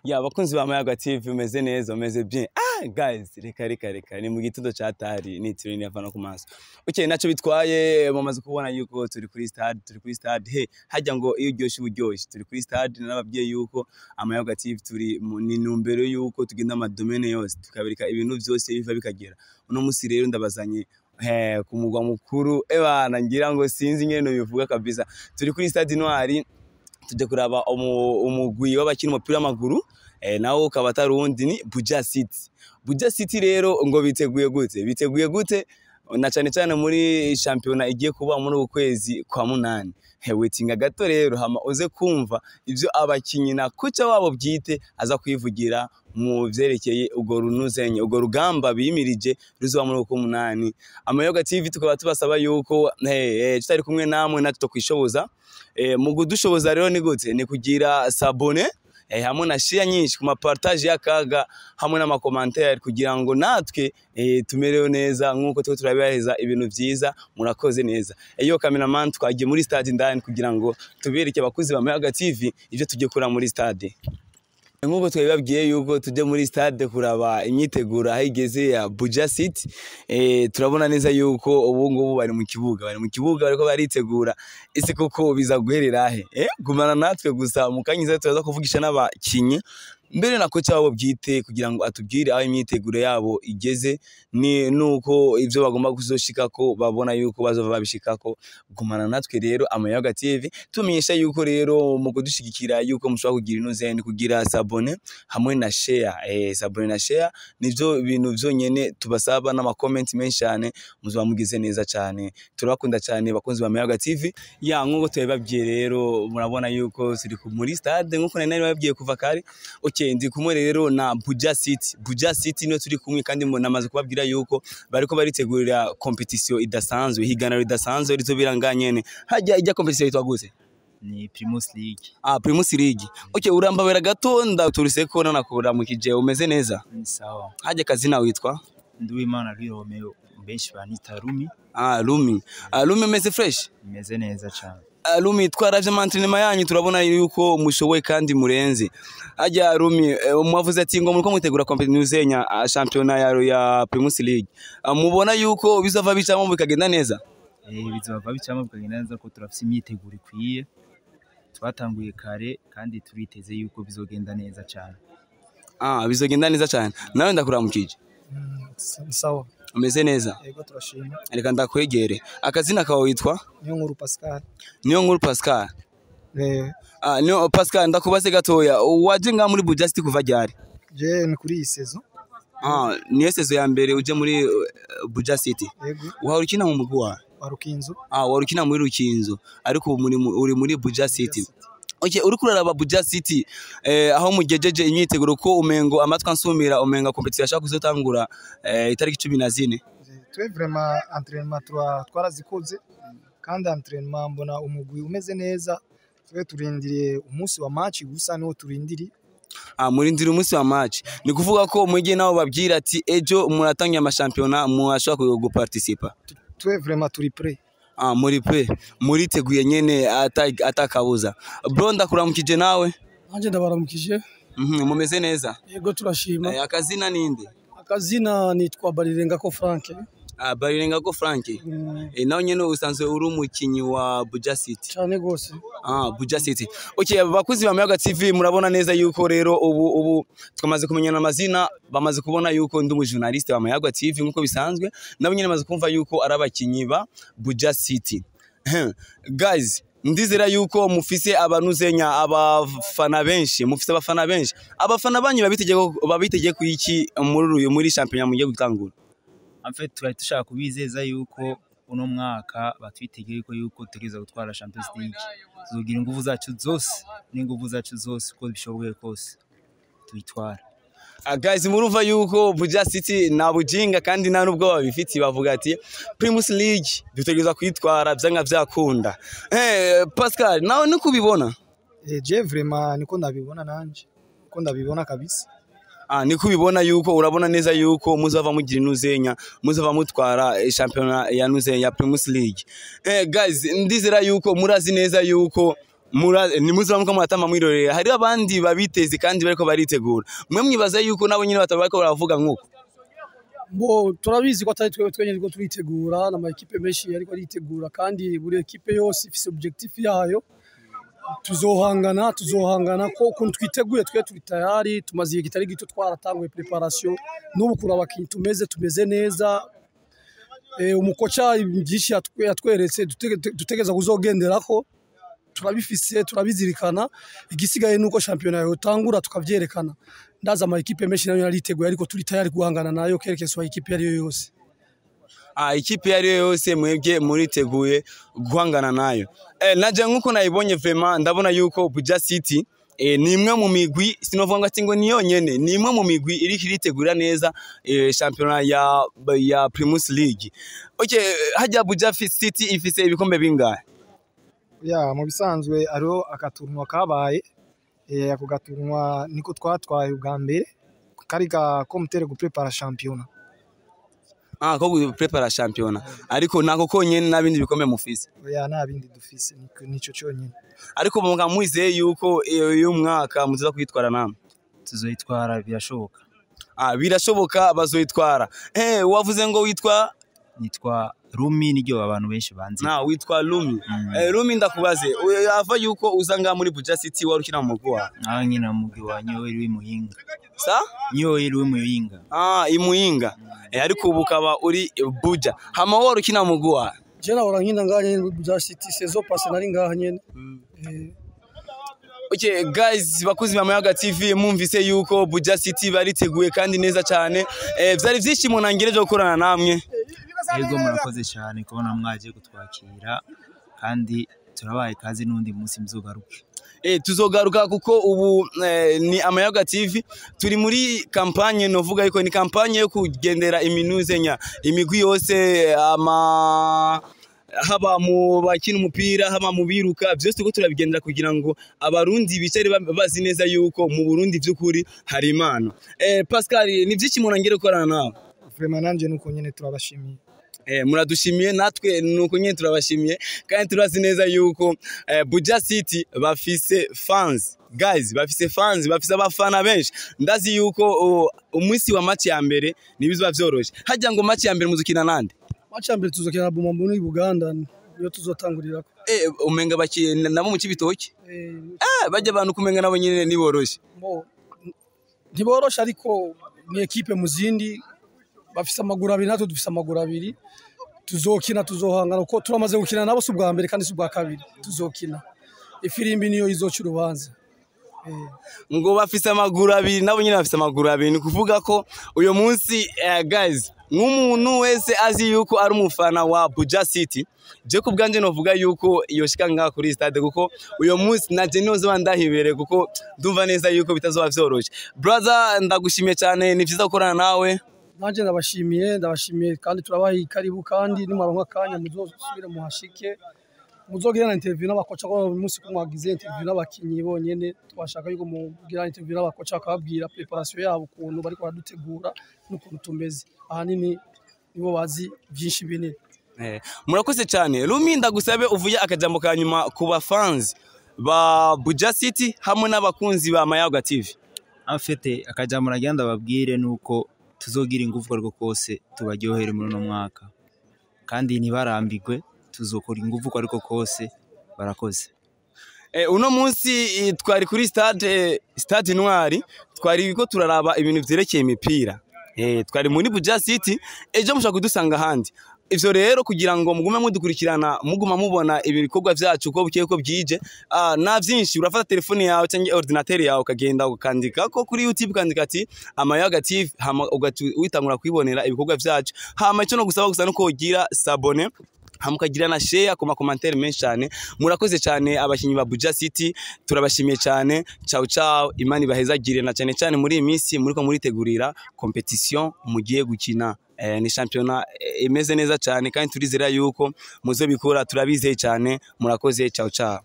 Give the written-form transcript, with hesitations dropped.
Ya bakunzi ba Mayaga TV, umeze neza, umeze bien? Ah guys, reka reka reka, ni mu gitondo catari nitiri ni no ku maso. Okay, naco bitwaye, mumaze kubona yuko turi kuri stade, turi kuri stade. He hajya ngo iyo uryoshe uburyoshye, turi kuri stade. Narababwiye yuko Amayaga TV turi ni numbero yuko tugenda ama domaine yose, tukabereka ibintu vyose biva bikagera. Uno musi rero ndabazanye he ku mugwa mukuru. Ebana, ngira ngo sinzi ingene bivuga kabisa. Turi kuri stade Intwari, tujya kuraba umugwi w'abakina umupira w'amaguru, nawo ukaba atari uwundi, ni Buja City. Buja City rero ngo biteguye gute? Biteguye gute na cyane cyane muri shampiyona igiye kuba muri uku kwezi kwa munani? Wetinga gato rero, hama uze kumva ivyo abakinyi na kocha wabo bwite aza kwivugira mu vyerekeye urwo runuzenye, urwo rugamba bimirije ruzoba muri uku munani. Amayoga TV tukaba tubasaba yuko tutari kumwe namwe natwe tukwishoboza. Mu kudushoboza rero ni gute? Ni kugira s'abonner hamwe na share nyinshi ku ma partage y'akaga hamwe n'ama commentaire, kugira ngo natwe tumerewe neza nk'uko tuba turabaheza ibintu vyiza. Murakoze neza. Iyo cameraman, twagiye muri stade indani kugira ngo tubereke abakuzi ba Mayaga TV ivyo tugiye kura muri stade. Nk'uko twabibabwiye yuko tujye muri stade kuraba imyiteguro aho igeze ya Buja City, turabona neza yuko ubu ngubu bari mu kibuga, bari mu kibuga bariko baritegura. Ese koko biza guherera he? Gumana natwe gusa, mu kanyiza turaza kuvugisha n'abakinyi mbere na kocha wabo bwite kugira ngo atubwire aho imyiteguro yabo igeze, ni nuko ivyo bagomba kuzoshikako babona yuko bazova babishikako. Gumana natwe rero, Amayaga TV tumenyesha yuko rero mu kudushigikira yuko mushobora kugira inuzeni, kugira s'abonner hamwe na share. S'abonner na share nivyo bintu vyonyene tubasaba, n'ama comment menshi cyane, muzoba mugize neza cyane. Turabakunda cyane, bakunzi ba Mayaga TV. Ya, nkuko tubibabwiye rero, murabona yuko turi muri stade nkuko nari nabibabwiye kuva kare. Okay, ndi kumwe rero na Buja City. Buja City niyo turi kumwe, kandi namaze kubabwira yuko bariko baritegurira competition idasanzwe, higanano ridasanzwe rizobera nganyene. Hajya ijya competition yitwa gute? Ni Primus League. Ah, Primus League. Okay, urambabera gato, ndaturise ko nanakuramukije. Umeze neza? Ni sawa. Hajya kazina witwa? Nduwimana Louis Romeo, benshi banita Rumi. Ah, Rumi. Ah, Rumi, umeze fresh? Meze neza cyane. Ah, Rumi, twaravye ama entraînement yanyu, turabona yuko mushoboye kandi murenze. Hajya Rumi, mwavuze ati ngo muriko mutegura competition zenya championnat ya Primus League. Ah, mubona yuko bizava bicamo bikagenda neza? Bizova bicamo bikagenda neza ko turafise imyiteguro ikwiye. Twatanguye kare kandi turiteze yuko bizogenda neza cyane. Ah, bizogenda neza cyane. Nawe ndakuramukije. Sawa. Umeze neza? Yego, turashima. Reka ndakwegere. Akazina kawe witwa? Niyo Nkuru Pascal. Niyo Nkuru Pascal. Eh. Ah, niyo Pascal, ndakubaze gatoya. Waje nga muri Buja City kuva ryari? Je ni kuri iyi saison. Ah, niyo saison ya mbere uje muri Buja City? Yego. Wahora ukina mu mugwi wawe? Wa Rukinzo. Ah, wari ukina muri Rukinzo, ariko ubu uri muri Buja City. Okay, uriko uraraba Buja City, aho mugejeje imyiteguro, ko umengo amatwi ansumira umenga competition yashaka kuzotangura itariki 14? Twe vraiment entraînement twarazikoze, kandi entraînement mbona umugwi umeze neza. Twe turindiriye umunsi wa match gusa, niwo turindiriye. Ah, murindira umunsi wa match. Ni kuvuga ko mwige nabo babwira ati ejo muratangiye amashampiyona, muashobora guparticipa? Twe vraiment turi prêt. Ah, muri prêt, muriteguye nyene atakabuza. Bro, ndakuramukije nawe. Nanjye ndabaramukije. Mumeze neza? Yego, turashima. Akazina ninde? Akazina nitwa Barirengako Frank. Ah, Barirengako Frank. Nawe nyene usanzwe uri umukinyi wa Buja City? Cyane gose. Ah, Buja City. Okay, abakuzi ba Mayaga TV, murabona neza yuko rero ubu twamaze kumenyana amazina, bamaze kubona yuko ndi umujournaliste wa Mayaga TV nkuko bisanzwe, nabo nyene bamaze kumva yuko ari abakinyi ba Buja City. Guys, ndizera yuko mufise abanuzenya abafana benshi, mufise abafana benshi. Abafana banyu babitegeko iki muri uyu muri championnat mugiye gutangura? En fait, twari dushaka kubizeza yuko uno mwaka batwitegeye yuko tutegerezwa gutwara Champions League. Tuzogira inguvu zacu zose n'inguvu zacu zose uko bishoboye kose tuyitwara. Ah, guys, murumva yuko Buja City nta bujinga kandi nta nubwo babifiti, bavuga ati Primus League dutegerezwa kwitwara vyanga vyakunda. Pascal, nawe niko ubibona? Je vraiment niko ndabibona nanje, niko ndabibona kabisa. Ah, niko ubibona yuko urabona neza yuko muzava mugira inuzenya, muzava mutwara championnat ya nuzenya ya Primus League. Guys, ndizera yuko murazi neza yuko Nimuzaba muko muratama mwirorera, hari abandi babiteze kandi bariko baritegura. Mwe mwibaza yuko nabo nyine bataba bariko baravuga nkuko? Bo turabizi ko atari twebwe twenyine turiko turitegura, n'ama équipe menshi ariko aritegura, kandi buri équipe yose ifise objectif yayo. Tuzohangana ko ukuntu twiteguye, twe turi tayari. Tumaze igihe kitari gito twaratanguye préparation, n'ubu kuri abakinyi tumeze neza. Umukoca byinshi yatweretse dutegereza kuzogenderako, turabifise, turabizirikana. Igisigaye nuko shampiyona yotangura tukavyerekana. Ndaza ama équipe menshi nayo yariteguye, ariko turi tayari guhangana nayo, quelle que soit équipe iyo ariyo yose. Ikipe iyo ariyo yose mwebwe muriteguye guhangana nayo. Naje nkuko nayibonye, vraiment ndabona yuko Buja City ni imwe mu migwi, sinovuga ngo ati ngo ni yonyene, ni imwe mu migwi iriko iritegura neza shampiyona ya Primus League. Okay, hajya Buja City ifise ibikombe bingahe? Ya, mu bisanzwe hariho aka tournoi kabaye, ako ga tournoi niko twatwaye ubwa mbere, kari ka komutere guprepara shampiyona. Ko guprepara shampiyona, ariko nako konyene n'abindi bikombe mufise? Ya, nta bindi dufise, nico cyonyine. Ariko mukaba mwizeye yuko iyo mwaka muzoza kwitwara namwe? Tuzoyitwara, birashoboka. Birashoboka, bazoyitwara. Wavuze ngo witwa? Nitwa Rumi, niryo abantu benshi banzi. Na witwa Rumi. Rumi, ndakubaze, ava yuko uza ngaha muri Buja City, wari ukina mu mugwi wawe? Nawe nkina mu mugwi wa Nyowe w'i Muyinga. Sa? Nyowe w'i Muyinga. Imuyinga. Ariko ubu ukaba uri Buja. Hama wari ukina mu mugwi wawe? Je nahora nkina ngaha nyene muri Buja City, saison passée nari ngaha nyene. Okay guys, bakuzi ba Mayaga TV, mumvise yuko Buja City bariteguye kandi neza cyane. Vyari vyishimo nangire byo gukorana namwe. Yego, murakoze cyane kubona mwaje kutwakira, kandi turabaye kazi n'undi munsi muzogaruke. Tuzogaruka kuko ubu ni Amayaga TV, turi muri campagne, novuga yuko ni campagne yo kugendera iminuzenya imigwi yose, ama haba mu bakina umupira, haba mu biruka, byose turiko turabigendera kugira ngo abarundi bicare bazi neza yuko mu Burundi by'ukuri hari impano. Pascal, ni byinshi umuntu angere gukorana nawe. Vraiment nanje nuko nyene, turabashimiye. Muradushimiye, natwe nuko nyene turabashimiye, kandi turazi neza yuko Buja City bafise fans, guys, bafise fans, bafise abafana benshi. Ndazi yuko umunsi wa match ya mbere nibizoba vyoroshe. Hajya ngo match ya mbere muzukina nande? Match ya mbere tuzokina na Buma muri Uganda, niyo tuzotangurirako. Umenga baki nabo mu Cibitoke. Bajya abantu kumenga nabo nyene niboroshe. Bo ntiboroshe, ariko ni équipe mu zindi, bafise amaguru abiri, natwe dufise amaguru abiri. Tuzokina, tuzohangana, kuko turamaze gukina nabo, si ubwa mbere kandi si ubwa kabiri. Tuzokina, ifirimbi niyo izoca urubanza. Ngo bafise amaguru abiri, nabo nyine bafise amaguru abiri. Ni kuvuga ko uyu munsi guys, nk'umuntu wese azi yuko ari umufana wa Buja City, je ku bwanje novuga yuko yoshika ngaha kuri stade, kuko uyu munsi naje nozoba ndahibereye, kuko ndumva neza yuko bitazoba vyoroshe. Brother, ndagushimiye cyane, ni vyiza gukorana nawe. Nanje ndabashimiye, kandi turabaha karibu, kandi nimuronka akanya muzosubire muhashike, muzogira na interview n'abakoca, ko uyu munsi ko mwagize interview n'abakinyi bonyene, twashaka yuko mugira interview n'abakoca, bakababwira préparation yabo, ukuntu bariko baradutegura n'ukuntu tumeze. Ahanini nibo bazi byinshi binini. Murakoze cyane. Rumi, ndagusabe uvuye akajambo ka nyuma ku ba fans ba Buja City hamwe n'abakunzi ba Mayaga TV. En fait, akajambo nagira ndababwire nuko tuzogira ingufu ariko kose tubaryohere muri uno mwaka, kandi ntibarambirwe, tuzokora ingufu uko ariko kose. Barakoze. Uno munsi twari kuri stade Intwari, twari ko turaraba ibintu vyerekeye imipira. Twari muri Buja City, ejo mushobora kudusanga ahandi. Ivyo rero kugira ngo mugume mudukurikirana, muguma mubona ibikorwa vyacu uko bukeye ko bwije, na vyinshi, urafata telefone yawe cyangwa ordinateur yawe, ukagenda ukandika ko kuri YouTube, ukandika ati Amayaga TV, hama ugaca witangura kwibonera ibikorwa vyacu. Hama ico no gusaba gusa nuko ugira s'abonner, hama ukagira na share ku ma commentaire menshi cyane. Murakoze cyane, abakinyi ba Buja City, turabashimiye cyane. Ciao ciao, Imana ibahezagire, na cyane cyane muri iyi minsi muriko muritegurira compétition mugiye gukina. Ni championnat imeze neza cyane, kandi turizera yuko muzobikora, turabizeye cyane. Murakoze, ciao ciao.